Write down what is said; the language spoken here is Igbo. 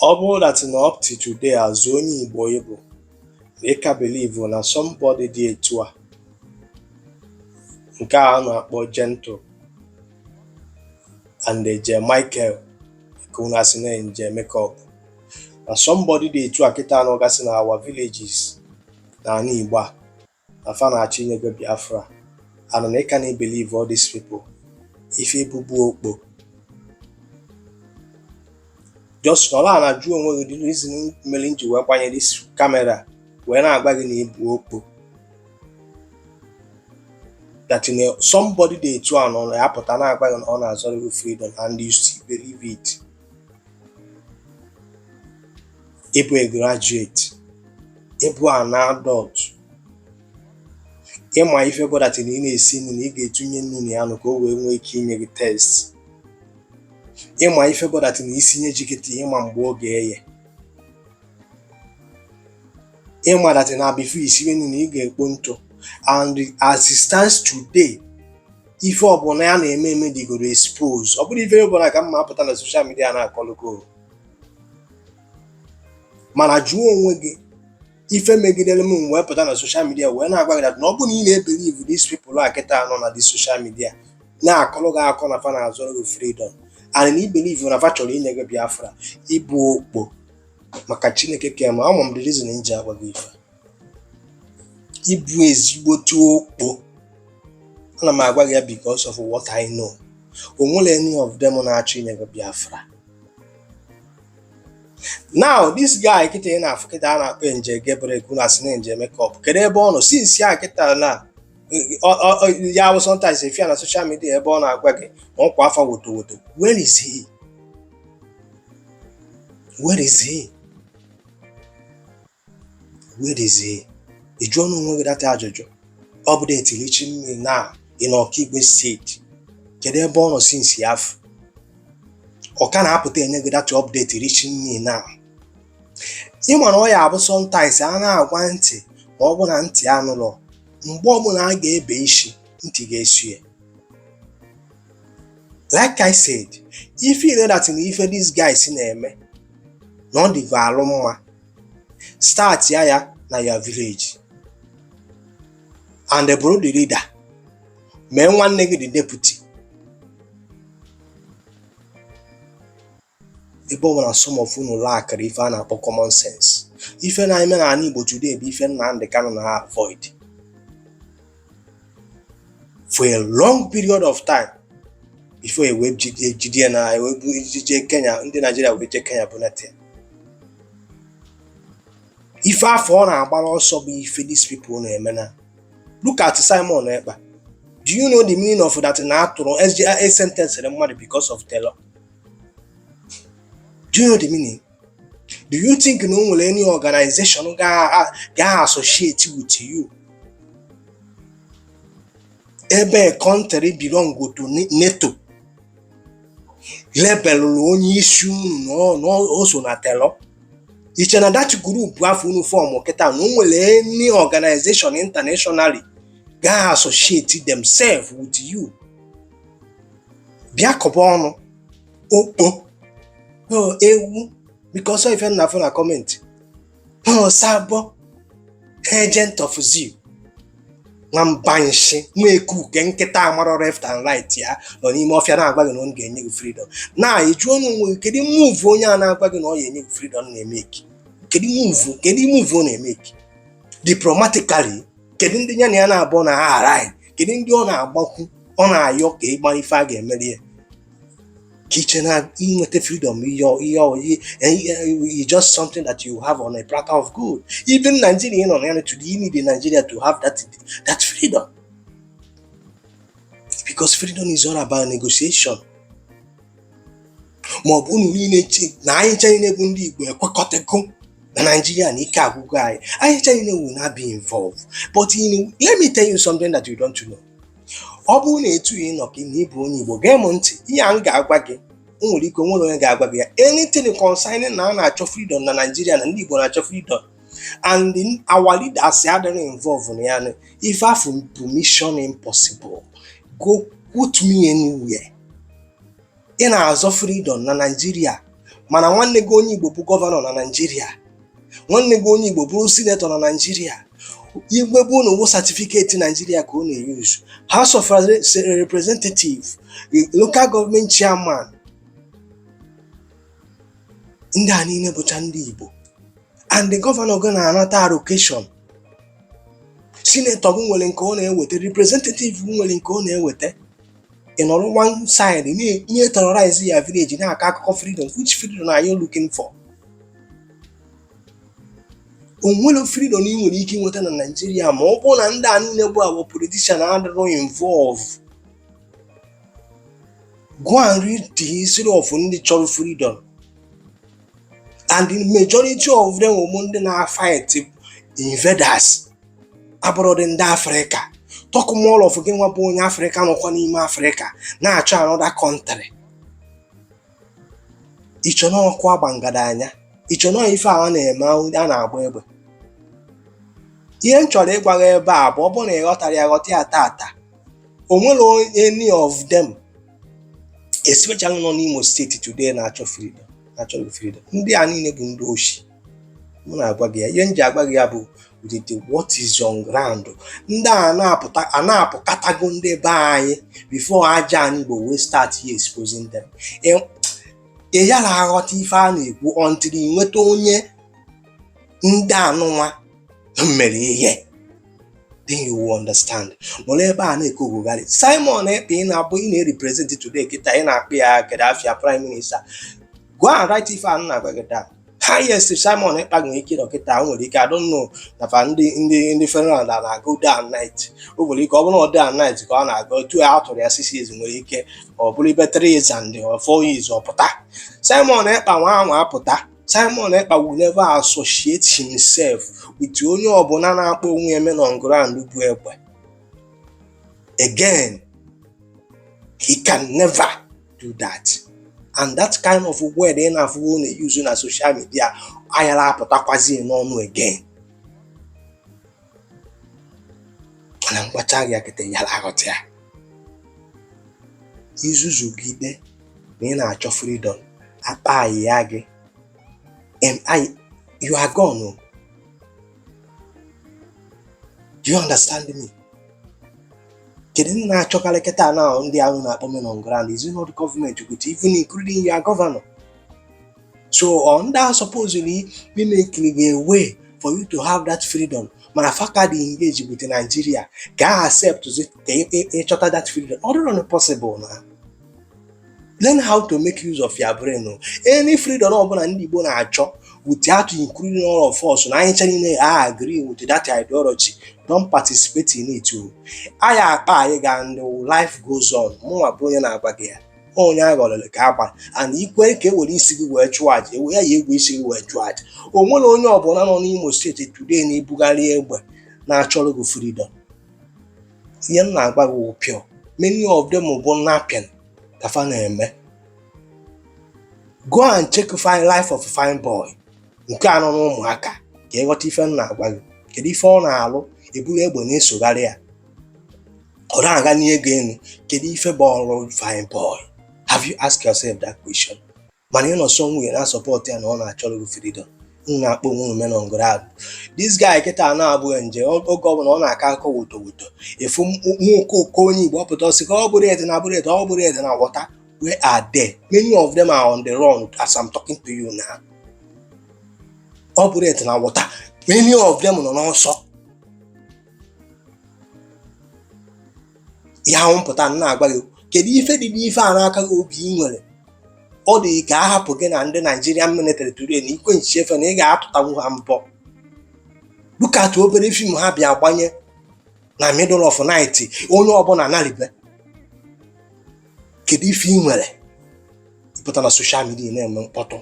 Ọ bụrụ that na up to today, as onye Igbo ị bụ, na ị ka believe na somebody dị etu a, nke a na-akpọ Gentle and Eje Michael, ka unu asị na Nje makeup, na somebody dị etu a kịta anọgasị na our villages na ala Igbo a, na fa na-achọ inye gị Biafra, and na ị ka na-ebelieve all these people, ife ebubu okpo. Just nọrọ ala jụọ onwe gị the reason mere m ji wee gbanye this camera wee na-agwa gị na ibu okpo, that na somebody dị etu a nọ ya pụta na-agwa gị na ọ na-azọrọ gị freedom and you still believe it. Ị bụ a graduate, ị bụ an adult, ịma ife bụ that na ị na-esi nri na ị ga-etinye nnu na ya nụ ka o wee nwee ike inye gị taste. Ịma ife bụ that na isinye ji kịta, ịma mgbe ọ ga-eye. Ịma that na before isiwe nri na ị ga-ekpo ntụ. And as it stands today, ife ọbụla ya na-eme eme dịgoro expose. Ọ bụrụ ife ọbụla ka mma apụta na social media na-akọlụgo, mana jụọ onwe gị ife megidere m wee pụta na social media wee na-agwa gị that na ọ bụrụ na ị na-ebelieve these people a kịta nọ na this social media na-akọrọ gị akọ na fa na-azọrọ gị freedom, and na ibelieve na fa chọrọ inye gị Biafra, ịbụ okpo. Maka Chineke ke ma ama m the reason m ji agwa gị ife, ịbụ ezigbote okpo. Ana m agwa gị ya because of what I know. O nwere any of them na-achọ inye gị Biafra. Now, this guy kịta ị na-afụ kịta a na-akpọ Nje Gabriel, na asị na Nje makeup, kedu ebe ọ nọ since ya kịta na ya bụ sometimes if ya na social media ebe ọ na-agwa gị na ọkwa afa woto woto? Where is he? Where is he? Where is he? Ị jụọ na onwe gị that ajụjụ. Update reaching me now in Okigwe State, kedu ebe ọ nọ since ya afọ ọ ka na-apụta enye gị that update reaching me now? Ị ma na ọ ya abụ sometimes a na-agwa ntị, ma ọ bụ na ntị anụlọ, mgbe ọbụla a ga-ebe isi, ntị ga-esu ya. Like I said, ife ile that na ife these guys na-eme na ọ dịgo alụ mma, start ya ya na your village and bụrụ the leader, mee nwanne gị the deputy. Ebe ọ bụ na some of unu lackịrị ife a na-akpọ common sense, ife na-eme n'ala Igbo today bụ ife Nnamdi Kanu na avoid for a long period of time before e wee jide na ewee jide Kenya, ndị Naijiria wee jee Kenya bunata ya. Ife afọ ọ na-agbara ọsọ bụ ife these people na-eme na. Look at Simon Ekpa. Do you know the meaning of that na atụrụ SJA sentence mmadụ because of terror? Do you know the meaning? Do you think na o nwere any organization ga associate with you, ebe country belong to NATO labelụrụ onye isi unu na o so na terror? Iche na that group afọ unu form kịta, na o nwere any organization internationally ga associate themselves with you? Bịa kọba ọnụ okpo ewu, because ife nna afụ na comment, sabo, agent of zoo, nwamba nshi, nwa ekuke, nkịta amarọ left and right ya nọ n'ime ọfịa na-agwa gị na ọ ga-enye gị freedom. Na ị jụọ onwe gị, kedu move onye a na-agwa gị na ọ ga-enye gị freedom na-emeki? Kedu move? Kedu move ọ na-emeki diplomatically? Kedu ndị ya na ya na-abụọ na aghara? Kedu ndị ọ na-agbakwu, ọ na-ayọ ka ịgba ife a ga-emeri ya? Ka iche na inweta freedom ihe just something that you have on a platter of gold. Even Nigeria nọ na ya today, you need Nigeria to have that freedom, because freedom is all about negotiation. Ma ọ bụ unu niile na anyị ncha niile bụ ndị Igbo ekwekọtago na Nigeria na ike agwụgo anyị, anyị ncha niile will not be involved. But let me tell you something that you don't know. Ọ bụrụ na etu ị nọ ka na ịbụ onye Igbo, gee m ntị ihe a m ga-agwa gị. O nwere ike onwere onye ga-agwa gị ya. Anything concerning na a na-achọ freedom na Nigeria, na ndị Igbo na-achọ freedom, and our leaders adịghị involve na ya, ife afụ bụ mission impossible. Go put me anywhere ị na-azọ freedom na Nigeria. Mana nwanne gị onye Igbo bụ governor na Naịjirịa, nwanne gị onye Igbo bụrụ senator na Naịjirịa, igwe bụ na certificate Naịjirịa ka ọ na-use, House of Representative, local government chairman, ndị a niile bụcha ndị Igbo. And the governor gị na-anata allocation, senator gị nwere nke ọ na-eweta, representative gị nwere nke ọ na-eweta. Ị nọrọ one side na-terrorize ya village, na-akọ akụkọ freedom. Which freedom are you looking for? O nwere freedom ị nwere ike ịnweta na Naịjirịa ma ọ bụrụ na ndị a niile bụ our politician adịrọ involve? Go and read the history of ndị chọrọ freedom, and the majority of them wụ ndị na-fight invaders, abụrụdị ndị Afrịka. Talk more of gị nwa bụ onye Afrịka nọkwa n'ime Afrịka na-achọ another country. Ịchọ na ọkụ agba ngadanya, ịchọ na ife a na-eme, a na-agba egbe. Ihe m chọrọ ịgwa gị ebe a bụ, ọ bụrụ na ị ghọtara ya, ghọta ya tata. O nwere any of them, especially nọ n'Imo State today, na-achọ freedom, na-achọ freedom. Ndị a niile bụ ndị oshi. Mụ na-agwa gị ya. Ihe m ji agwa gị ya bụ with the what is on ground. Ndị a na-apụta a na-apụkatago ndị be anyị before aja anyị Igbo wee start here exposing them. Ị yara aghọta ife a na-ekwu until ị nweta onye ndị anụnwa mere ihe, then you will understand. Nọrọ ebe a na-eke ogogharị Simon Ekpa ị na-abụ ị na-represent today kịta ị na-akpị ya Gaddafi prime minister. Go and write ife a m na-agwa gị taa. Highest Simon Ekpa nwere ike ịnọ kịta, o nwere ike, I don't know, na fa ndị Finland na-agụ day and night. O nwere ike ọ bụrụ na ọ day and night ka ọ na-agụ otu a tụrụ ya 6 years, nwere ike ọ bụrụ ibe 3 years and or 4 years ọ pụta. Simon Ekpa nwa anwa apụta, Simon Ekpa will never associate himself with onye ọbụla na-akpọ onwe ya men on ground bụ egbe again. He can never do that. And that kind of word ị na-afụ na-use na social media ayara apụtakwazi n'ọnụ again. Mana mgbacha gị kịta yara aghọta ya. Izuzugide na ị na-achọ freedom, akpa ya gị, you are gone o. Do you understand me? Kedu ndị na-achọkarị kịta na ndị ahụ na-akpọ men on ground? Is it not government, with even including your governor? So on that, supposedly be making a way for you to have that freedom, mana faka dị engage with Nigeria ga accept ka ịchọta that freedom. Ọ dịrọ possible na. Learn how to make use of your brain o. Any freedom ọbụla ndị Igbo na-achọ without including all of us na anyị niile I agree with that ideology, don't participate in it o. Anyị akpa anyị ga ndị life goes on. Mụnwa bụ onye na-agwa gị ya. Onye a ghọrọ ka agba and ikwe ka e were isi gị wee chụọ aja, ewe ya ya egwu isi gị wee chụọ aja. O nwere onye ọbụla nọ n'Imo State today na-ebugharị egbe na-achọrọ gị freedom. Ihe m na-agwa gị wụ pure. Many of them bụ napping ka fa na-eme. Go and check fine life of Fine Boy nke a nọ n'ụmụaka ka ịghọta ife m na-agwa gị. Kedu ife ọ na-alụ eburu egbe na-esogharị ya, ọ na-aga n'ego elu? Kedu ife bụ ọrụ Fine Boy? Have you asked yourself that question? Mana ị nọ somewhere na support ya na ọ na-achọrọ gị freedom. Unu na-akpọ onwe unu men on ground. This guy kịta na-abụghị nje oge ọbụla ọ na-akọ akụkọ woto woto efu nwa okooko onye Igbo ọpụta ọsị ka ọ bụrụ ede na bụrụ ede, ọ bụrụ ede na water. Where are they? Many of them are on the run as I'm talking to you now. Ọ bụrụ ede na water, many of them nọ n'ọsọ ya. Ahụ mpụta m na-agwa gị, kedu ife dị n'ife a n'aka gị? Obi ị nwere ọ dị ka a hapụ gị na ndị Nigerian military today na ikwe nchefe na ị ga-atụtanwu ha mbọ. Look at obere film ha bịa gbanye na middle of night, onye ọbụla naribe. Kedu ife ị nwere ịpụta na social media na-eme mkpọtụ?